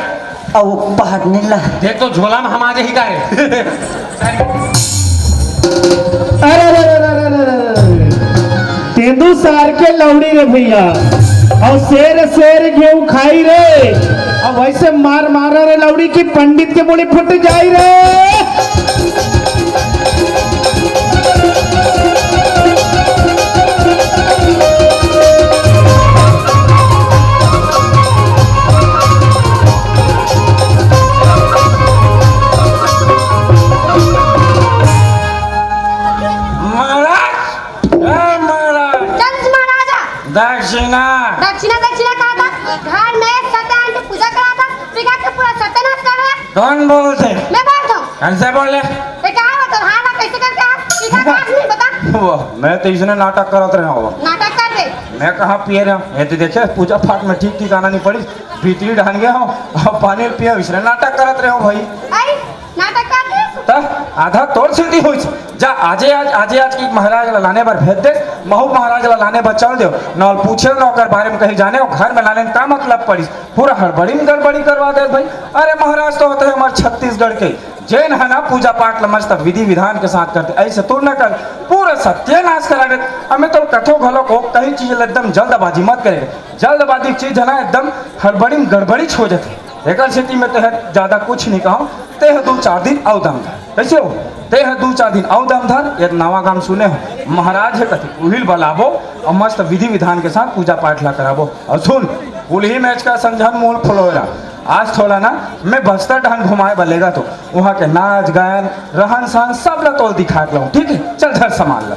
अउ पहाड़ नीला। देख तो झोला में हम आ जाही का रे। अरे, अरे, अरे, अरे, अरे, अरे, अरे। तेंदू सार के लौड़ी रे भैया, अउ शेर शेर गेहूं खाई रे, अउ वैसे मार मारा रे लौड़ी की पंडित के मुड़ी फुट जाई रे। महाराज, ए महाराज। चल महाराजा। दक्षिणा। दक्षिणा, दक्षिणा कहा था? घर में सत्यनारायण की पूजा करा था, बिगाड़ के पूरा सत्यानाश कर रहा है। कौन बोलथे? मैं बोलता हूँ। कौन से बोले? ते कहा हो तो? हाँ, ना कैसे करके आ? सीधा बात नहीं बता। वो, मैं तो इसने नाटक करत रहे हो। नाटक कर दे। मैं कहाँ पिए रहे हो? ये तो देखे, पूजा पाठ में ठीक ठिकाना नहीं पड़ी। भीतरी ढान गया हो, अब पानी पिए, इसने नाटक करत रहे हो भाई। आई, नाटक कर दे। त आधा तोर सिद्धि होइस। जा, आजे आज, आजे आज की महाराज ला लाने बर भेज दे, महू महाराज ला लाने बर चल देव। न पूछे, न ओकर बारे में कहीं जाने, घर में लाने में का मतलब पड़िस? पूरा हड़बड़ी में गड़बड़ी करवा दे भाई। अरे महाराज तो होते हैं हमारे छत्तीसगढ़ के, जेन ह ना पूजा पाठ ल मस्त विधि विधान के साथ करथे, ऐसे तो न कर, पूरा सत्यानाश करा देथे। अब मैं तो कथो घलो को कहीं चीज ल एकदम जल्दबाजी मत करे, जल्दबाजी चीज है ना एकदम हड़बड़ी में गड़बड़ी हो जाथे। एकर सेती मैं तेह ज्यादा कुछ नहीं कहूँ, तेह दू चार दिन अउ दम धर। कैसे हो? तेह दू चार दिन अउ दम धर। ये नवा गाम सुने हो, महाराज है कथे उहिल बलाबो और मस्त विधि विधान के साथ पूजा पाठ ला कराबो। और सुन, कुलही मैच का संझन मूल फुलोरा, आज थोड़ा ना मैं बस्तर ढंग घुमाए बलेगा तो वहाँ के नाच गायन, रहन सहन सब ला तोल दिखा के लाऊं, ठीक है? चल धर सामान ला।